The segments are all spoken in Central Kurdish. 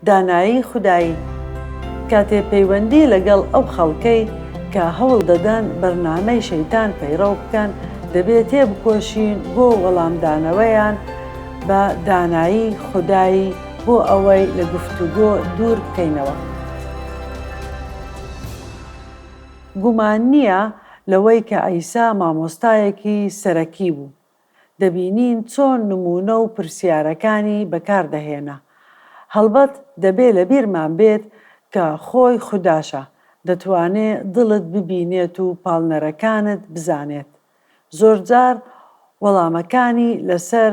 دانایی خودایی، کاتێ پەیوەندی لەگەڵ ئەو خەڵکەی کە هەوڵ دەدەن بەرنامەی شەیتان پەیڕەو بکەن، دەبێ تێبکۆشین بۆ وەڵامدانەوەیان بە دانایی خودایی بۆ ئەوەی لە گفتوگۆ دوور بکەینەوە. گومان نییە لەوەی کە عیسا مامۆستایەکی سەرەکی بوو. دەبینین چۆن نموونە و پرسیارەکانی بەکار دەهێنا. هەڵبەت دەبێ لەبیرمان بێت کە خۆی خوداشە، دەتوانێ دڵت ببینێت و پاڵنەرەکانت بزانێت. زۆرجار وەڵامەکانی لەسەر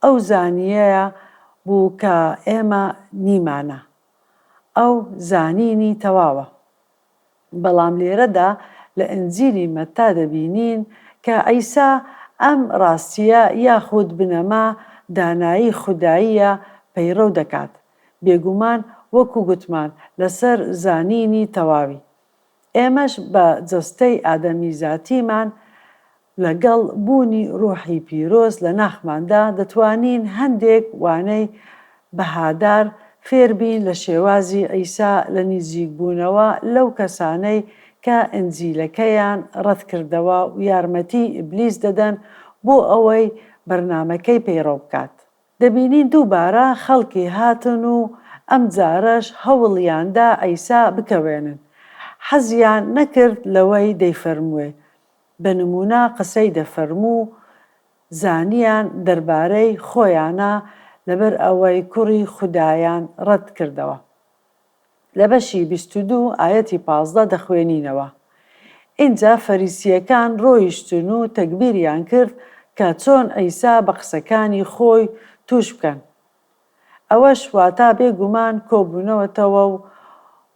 ئەو زانییە بوو کە ئێمە نیمانە. ئەو زانینی تەواوە. بەڵام لێرەدا لە ئنجیلی مەتا دەبینین کە عیسا ئەم ڕاستییە یاخود بنەما دانایی خوداییە پەیڕەو دەکات، بێگومان وەکو گوتمان لەسەر زانینی تەواوی. ئێمەش بە جەستەی ئادەمیزاتیمان لەگەڵ بوونی ڕوحی پیرۆز لە ناخماندا دەتوانین هەندێک وانەی بەهادار فێربین لە شێوازی عیسا لە نیزیکبوونەوە لەو کەسانەی کە ئنجیلەکەیان ڕەتکردەوە و یارمەتی ئیبلیس دەدەن بۆ ئەوەی بەرنامەکەی پەیڕەو بکات. دەبینین دووبارە خەڵکی هاتن و ئەمجارەش هەوڵیاندا عیسا بکەوێنن. حەزیان نەکرد لەوەی دەیفەرموێ. بە نموونە قسەی دەفەرموو زانیان دەربارەی خۆیانە لەبەر ئەوەی کوڕی خودایان ڕەت کردەوە. لە بەشی 22 ئایەتی 15 دەخوێنینەوە، ئینجا فەریسییەکان ڕۆیشتن و تەگبیریان کرد کە چۆن عیسا بە قسەکانی خۆی تووش بکەن. ئەوەش واتا بێ گومان کۆبوونەوەتەوە و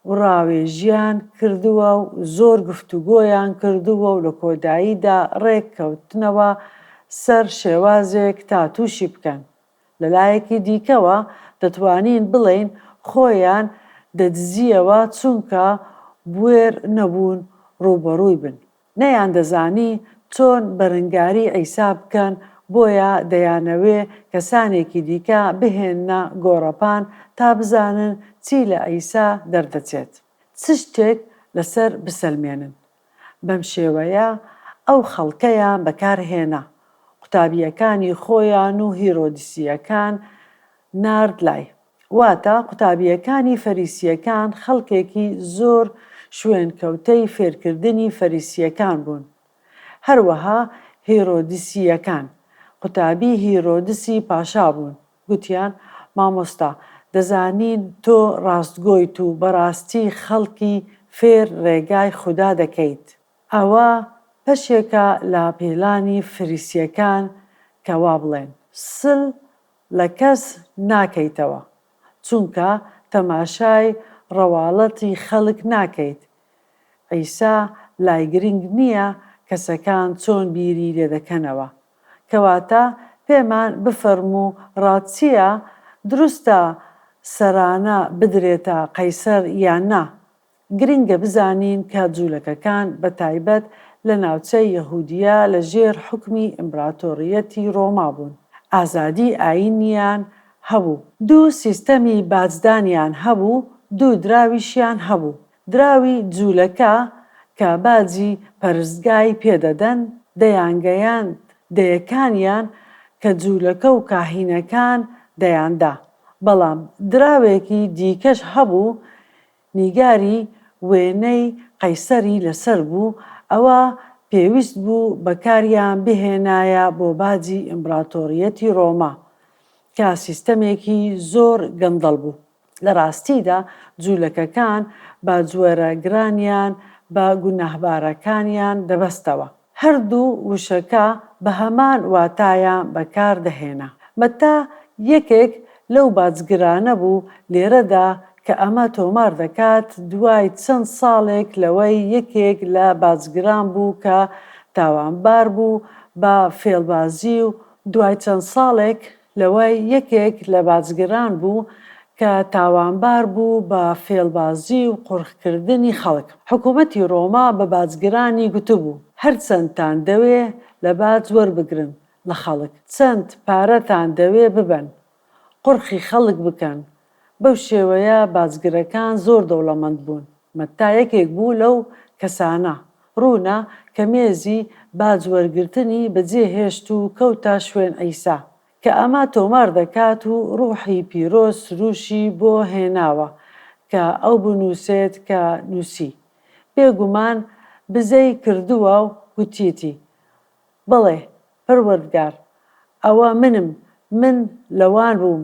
وڕاوێژیان کردووە و زۆر گفتوگۆیان کردووە و لە کۆداییدا ڕێک کەوتنەوە سەر شێوازێک تا تووشی بکەن. لە لایەکی دیکەوە دەتوانین بڵێین خۆیان دەدزییەوە چونکە بوێر نەبوون ڕووبەڕووی بن. نەیاندەزانی چۆن بەرنگاری عیسا بکەن، بۆیە دەیانەوێ کەسانێکی دیکە بهێننە گۆڕەپان تا بزانن چی لە عیسا دەردەچێت. چ شتێک لەسەر بسەلمێنن. بەم شێوەیە ئەو خەڵکەیان بەکار هێنا، قوتابییەکانی خۆیان و هیرۆدسییەکان نارد لای. واتە قوتابییەکانی فەریسییەکان خەڵکێکی زۆر شوێنکەوتەی فێرکردنی فەریسییەکان بوون. هەروەها هیرۆدسییەکان، قوتابی هیرۆدسی پاشا بوون، گوتیان، مامۆستا، دەزانین تۆ ڕاستگۆیت و بەڕاستی خەڵکی فێر ڕێگای خودا دەکەیت. ئەوە بەشێکە لە پیلانی فریسییەکان کە وا بڵێن. سل لە کەس ناکەیتەوە چونکە تەماشای ڕەواڵەتی خەڵک ناکەیت عیسا لای گرنگ نیە کەسەکان چۆن بیری لێدەکەنەوە کەواتە پێمان بفەرموو ڕات چیە دروستە سەرانە بدرێتە قەیسەر یان نا گرنگە بزانین کە جوولەکەکان بە تایبەت لە ناوچەی یەهودیە لە ژێر حوکمی ئیمبراتۆریەتی ڕۆما بوون، ئازادی ئایینیان هەبوو، دوو سیستەمی باجدانیان هەبوو، دوو دراویشیان هەبوو، دراوی جوولەکە کە باجی پەرستگای پێ دەدەن، دەیانگەیاند دەیەکانیان کە جوولەکە و کاهینەکان دەیاندا، بەڵام دراوێکی دیکەش هەبوو نیگاری وێنەی قەیسەری لەسەر بوو، ئەوە پێویست بوو بەکاریان بهێنایە بۆ باجی ئیمبراتۆریەتی ڕۆما، کە سیستەمێکی زۆر گەندەڵ بوو. لە ڕاستیدا جوولەکەکان باجوەرەگرانیان بە گوناهبارەکانیان دەبەستەوە. هەردوو وشەکە بە هەمان واتایان بەکار دەهێنا. مەتا یەکێک لەو باجگرانە بوو لێرەدا کە ئەمە تۆمار دەکات دوای چەند ساڵێک لەوەی یەکێک لە باجگران بوو کە تاوانبار بوو بە فێڵبازی و دوای چەند ساڵێک لەوەی یەکێک لە باجگران بوو کە تاوانبار بوو بە فێڵبازی و قۆرخکردنی خەڵک. حکوومەتی ڕۆما بە باجگرانی گوتبوو، هەرچەندتان دەوێ لە باج وەربگرن لە خەڵک، چەند پارەتان دەوێ ببەن، قۆرخی خەڵک بکەن. بەو شێوەیە باجگرەکان زۆر دەوڵەمەند بوون. مەتتا یەکێک بوو لەو کەسانە. ڕوونە کە مێزی باج وەرگرتنی بەجێ هێشت و کەوتە شوێن عیسا. کە ئەمە تۆمار دەکات و ڕوحی پیرۆز سروشی بۆ هێناوە کە ئەو بنووسێت کە نووسی. بێ گومان بزەی کردووە و گوتیەتی، بەڵێ، پەروەردگار، ئەوە منم، من لەوان بووم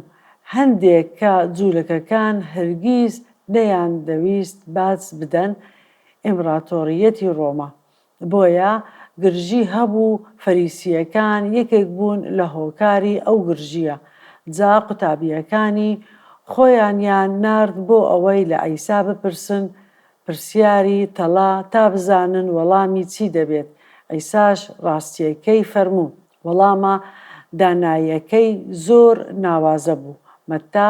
هەندێک کە جوولەکەکان هەرگیز نەیاندەویست باج بدەن ئیمڕاتۆڕییەتی ڕۆما، بۆیە گرژی هەبوو، فەریسییەکان یەکێک بوون لە هۆکاری ئەو گرژییە، جا قوتابییەکانی خۆیانیان نارد بۆ ئەوەی لە عیسا بپرسن پرسیاری تەڵە تا بزانن وەڵامی چی دەبێت، عیساش ڕاستییەکەی فەرموو. وەڵامە دانایەکەی زۆر ناوازە بوو، مەتتا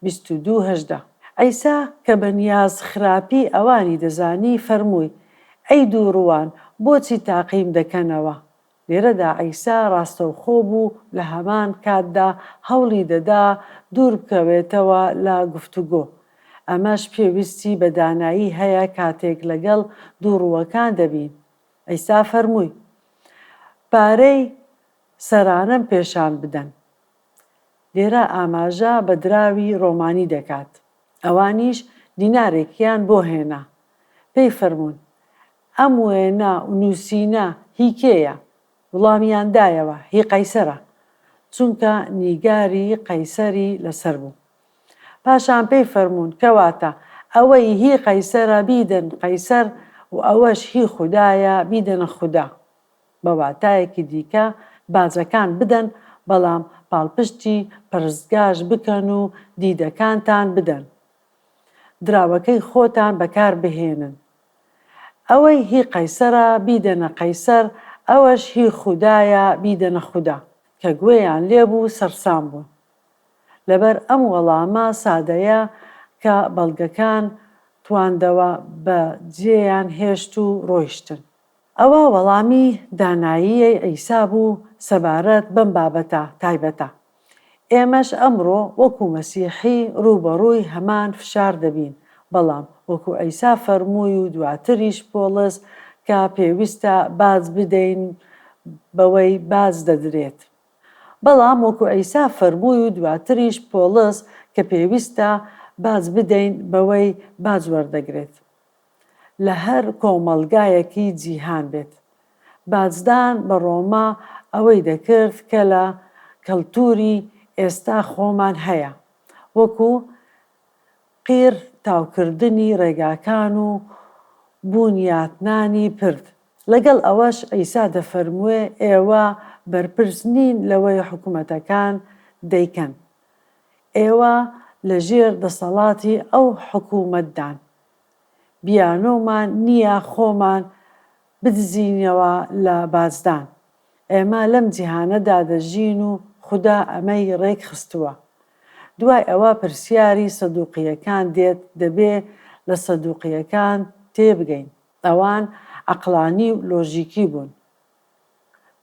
22، 18. عیسا کە بە نیاز خراپی ئەوانی دەزانی فەرمووی، ئەی دووڕووان، بۆچی تاقیم دەکەنەوە؟ لێرەدا عیسا ڕاستەوخۆ بوو لە هەمان کاتدا هەوڵی دەدا دوور بکەوێتەوە لە گفتوگۆ. ئەمەش پێویستی بە دانایی هەیە کاتێک لەگەڵ دووڕووەکان دەبین. عیسا فەرمووی، پارەی سەرانەم پێشان بدەن. لێرە ئاماژە بە دراوی ڕۆمانی دەکات. ئەوانیش دینارێکیان بۆ هێنا. پێی فەرموون، ئەم وێنە و نووسینە هی کێیە؟ وڵامیان دایەوە، هی قەیسەرە. چونکە نیگاری قەیسەری لەسەر بوو. پاشان پێی فەرموون، کەواتە، ئەوەی هی قەیسەرە بیدەن قەیسەر و ئەوەش هی خودایە بیدەنە خودا. بە واتایەکی دیکە باجەکان بدەن، بەڵام پاڵپشتی پەرستگاش بکەن و دیدەکانتان بدەن. دراوەکەی خۆتان بەکار بهێنن. ئەوەی هی قەیسەرە بیدەنە قەیسەر، ئەوەش هی خودایە بیدەنە خودا. کە گوێیان لێبوو سەرسام بوون. لەبەر ئەم وەڵامە سادەیە کە بەڵگەکان تواندەوە بە جێیان هێشت و ڕۆیشتن. ئەوە وەڵامی داناییەی عیسا بوو سەبارەت بەم بابەتە تایبەتە. ئێمەش ئەمڕۆ وەکو مەسیحی ڕووبەڕووی هەمان فشار دەبین، بەڵام وەکو عیسا فەرمووی و دواتریش پۆڵس کە پێویستە باج بدەین بەوەی باج دەدرێت. بەڵام وەکو عیسا فەرمووی و دواتریش پۆڵس کە پێویستە باج بدەین بەوەی باج وەردەگرێت. لە هەر کۆمەڵگایەکی جیهان بێت. باجدان بە ڕۆما ئەوەی دەکرد کە لە کەلتوری ئێستا خۆمان هەیە، وەکو قیڕ تاوکردنی ڕێگاکان و بونیاتنانی پرد. لەگەڵ ئەوەش عیسا دەفەرموێ ئێوە بەرپرس نین لەوەی حکومەتەکان دەیکەن. ئێوە لە ژێر دەسەڵاتی ئەو حکومەتدان. بیانوومان نییە خۆمان بدزینەوە لە باجدان. ئێمە لەم جیهانەدا دەژین و خودا ئەمەی ڕێک خستووە. دوای ئەوە پرسیاری سەدوقییەکان دێت، دەبێ لە سەدوقییەکان تێبگەین. ئەوان عەقڵانی و لۆژیکی بوون.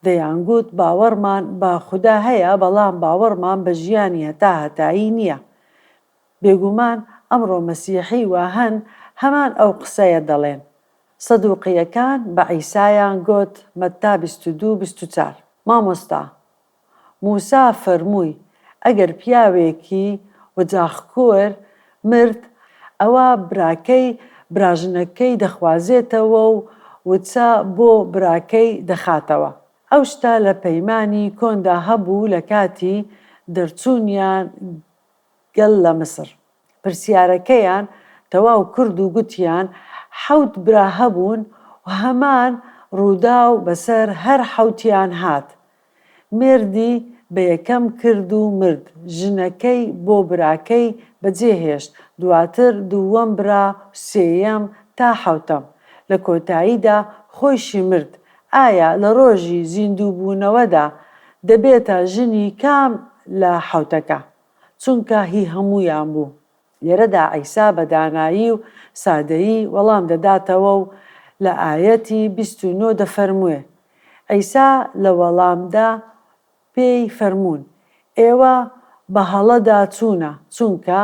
دەیانگوت باوەڕمان بە خودا هەیە، بەڵام باوەڕمان بە ژیانی هەتاهەتایی نییە. بێگومان ئەمڕۆ مەسیحی وا هەن هەمان ئەو قسەیە دەڵێن. سەدوقییەکان بە عیسایان گۆت، مەتتا 22، 24، مامۆستا، موسا فەرمووی، ئەگەر پیاوێکی وەجاخکۆر مرد، ئەوا براکەی براژنەکەی دەخوازێتەوە و وچە بۆ براکەی دەخاتەوە. ئەو شتە لە پەیمانی کۆندا هەبوو لە کاتی دەرچوونیان گەل لە میسر. پرسیارەکەیان تەواو کرد و گوتیان، حەوت برا هەبوون و هەمان ڕووداو بەسەر هەر حەوتیان هات. مێردی بە یەکەم کرد و مرد، ژنەکەی بۆ براکەی بەجێهێشت، دواتر دووەم برا و سێیەم تا حەوتەم. لە کۆتاییدا خۆیشی مرد. ئایا لە ڕۆژی زیندووبوونەوەدا دەبێتە ژنی کام لە حەوتەکە؟ چونکە هی هەموویان بوو. لێرەدا عیسا بە دانایی و سادەیی وەڵام دەداتەوە و لە ئایەتی 29 دەفەرموێ، عیسا لە وەڵامدا پێی فەرموون، ئێوە بە هەڵەدا چوونە، چونکە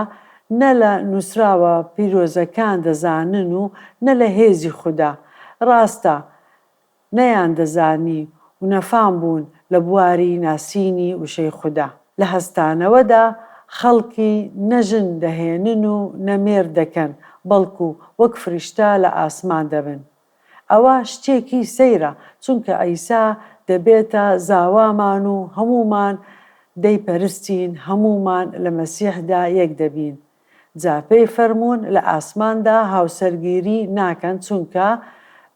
نە لە نووسراوە پیرۆزەکان دەزانن و نە لە هێزی خودا. ڕاستە نەیاندەزانی و نەفام بوون لە بواری ناسینی وشەی خودا. لە هەستانەوەدا خەڵکی نە ژن دەهێنن و نە مێرد دەکەن، بەڵکو وەک فریشتە لە ئاسمان دەبن. ئەوە شتێکی سەیرە، چونکە عیسا دەبێتە زاوامان و هەموومان دەیپەرستین، هەموومان لە مەسیحدا یەک دەبین. جا پێی فەرموون لە ئاسماندا هاوسەرگیری ناکەن، چونکە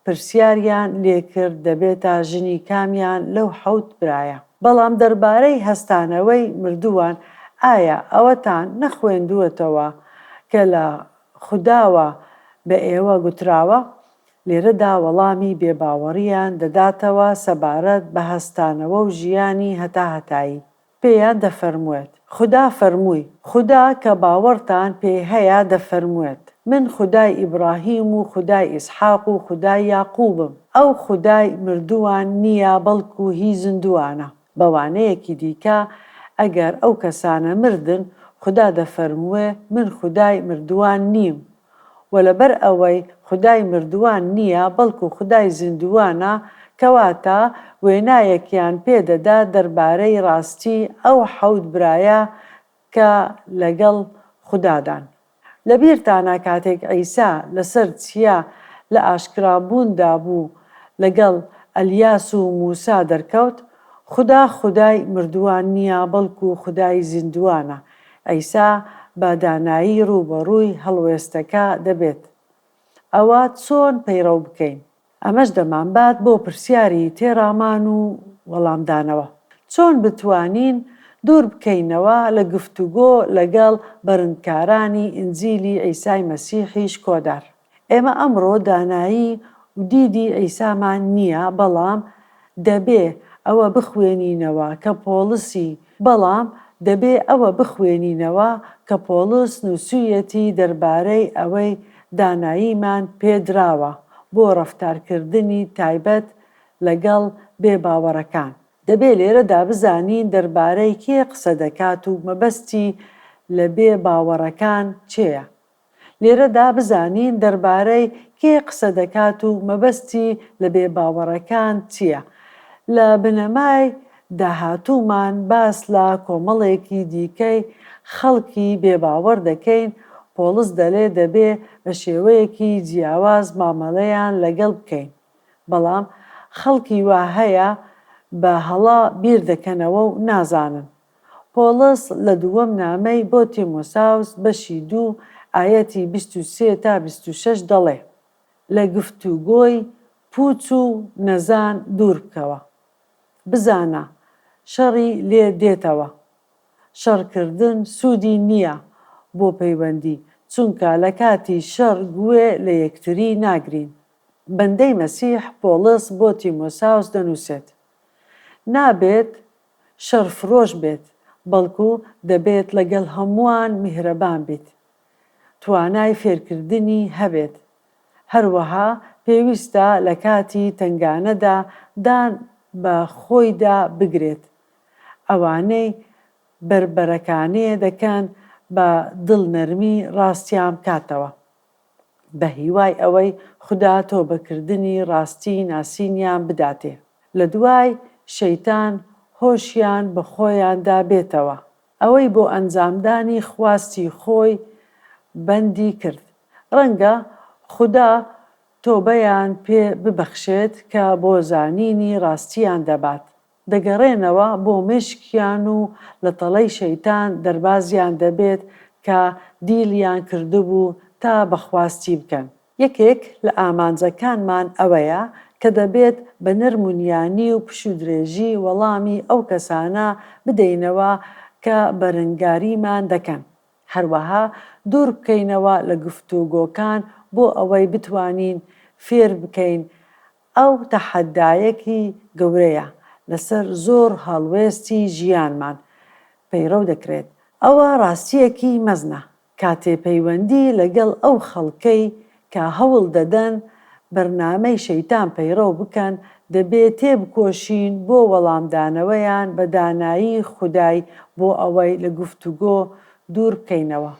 پرسیاریان لێکرد دەبێتە ژنی کامیان لەو حەوت برایە. بەڵام دەربارەی هەستانەوەی مردووان، ئایا ئەوەتان نەخوێندووەتەوە کە لە خوداوە بە ئێوە گوتراوە؟ لێرەدا وەڵامی بێباوەڕییان دەداتەوە سەبارەت بە هەستانەوە و ژیانی هەتاهەتایی. پێیان دەفەرموێت، خودا فەرمووی، خودا کە باوەڕتان پێی هەیە دەفەرموێت، من خودای ئیبڕاهیم و خودای ئیسحاق و خودای یاقوبم. ئەو خودای مردووان نییە بەڵکو هی زیندووانە. بە وانەیەکی دیکە، ئەگەر ئەو کەسانە مردن، خودا دەفەرموێ، من خودای مردووان نیم. و لەبەر ئەوەی خودای مردووان نییە بەڵکو خودای زیندووانە، کەواتە وێنایەکیان پێ دەدات دەربارەی ڕاستی ئەو حەوت برایە کە لەگەڵ خودادان. لەبیرتانە کاتێک عیسا لەسەر چیا لە ئاشکرابووندا بوو لەگەڵ ئەلیاس و موسا دەرکەوت؟ خودا خودای مردووان نییە بەڵکو خودای زیندووانە. عیسا بە دانایی ڕووبەڕووی هەڵوێستەکە دەبێت. ئەوە چۆن پەیڕەو بکەین؟ ئەمەش دەمانبات بۆ پرسیاری تێڕامان و وەڵامدانەوە. چۆن بتوانین دوور بکەینەوە لە گفتوگۆ لەگەڵ بەرندکارانی ئینجیلی عیسای مەسیحی شکۆدار؟ ئێمە ئەمڕۆ دانایی و دیدی عیسامان نییە، بەڵام دەبێ ئەوە بخوێنینەوە کە پۆڵسی بەڵام دەبێ ئەوە بخوێنینەوە کە پۆڵس نووسوویەتی دەربارەی ئەوەی داناییمان پێ دراوە بۆ ڕەفتارکردنی تایبەت لەگەڵ بێ باوەڕەکان. دەبێ لێرەدا بزانین دەربارەی کێ قسە دەکات و مەبەستی لە بێ باوەڕەکان چێیە. لێرەدا بزانین دەربارەی کێ قسە دەکات و مەبەستی لە بێباوەڕەکان چییە. لە بنەمای داهاتوومان باس لە کۆمەڵێکی دیکەی خەڵکی بێباوەڕ دەکەین، پۆڵس دەلێ دەبێ بە شێوەیەکی جیاواز مامەلەیان لەگەڵ بکەین. بەڵام خەڵکی وا هەیە بە هەڵە بیر دەکەنەوە و نازانن. پۆڵس لە دووەم نامەی بۆ تیمۆساوس بەشی دوو ئایەتی 23 تا 26 دەڵێ، لە گفتوگۆی پووچ و نەزان دوور بکەوە. بزانە شەڕی لێ دێتەوە. شەڕکردن سوودی نییە بۆ پەیوەندی، چونکە لە کاتی شەڕ گوێ لە یەکتری ناگرین. بەندەی مەسیح پۆڵس بۆ تیمۆساوس دەنووسێت، نابێت شەڕفرۆش بێت، بەڵکو دەبێت لەگەڵ هەمووان میهرەبان بیت، توانای فێرکردنی هەبێت، هەروەها پێویستە لە کاتی تەنگانەدا دان بە خۆیدا بگرێت، ئەوانەی بەربەرەکانێ دەکەن بە دڵنەرمی ڕاستیان بکاتەوە. بە هیوای ئەوەی خودا تۆبەکردنی ڕاستی ناسینیان بداتێ. لە دوای شەیتان هۆشیان بە خۆیاندا بێتەوە. ئەوەی بۆ ئەنجامدانی خواستی خۆی بەندی کرد. ڕەنگە خودا تۆبەیان پێ ببەخشێت کە بۆ زانینی ڕاستیان دەبات. دەگەڕێنەوە بۆ مێشکیان و لە تەڵەی شەیتان دەربازیان دەبێت کە دیلیان کردبوو تا بە خواستی بکەن. یەکێک لە ئامانجەکانمان ئەوەیە کە دەبێت بە نەرم و نیانی و پشوودرێژی وەڵامی ئەو کەسانە بدەینەوە کە بەرنگاریمان دەکەن. هەروەها دوور بکەینەوە لە گفتوگۆکان بۆ ئەوەی بتوانین فێر بکەین ئەو تەحەدایەکی گەورەیە لەسەر زۆر هەڵوێستی ژیانمان پەیڕەو دەکرێت. ئەوە ڕاستییەکی مەزنە کاتێ پەیوەندی لەگەڵ ئەو خەڵکەی کە هەوڵ دەدەن بەرنامەی شەیتان پەیڕەو بکەن دەبێ تێبکۆشین بۆ وەڵامدانەوەیان بە دانایی خودای بۆ ئەوەی لە گفتوگۆ دوور بکەینەوە.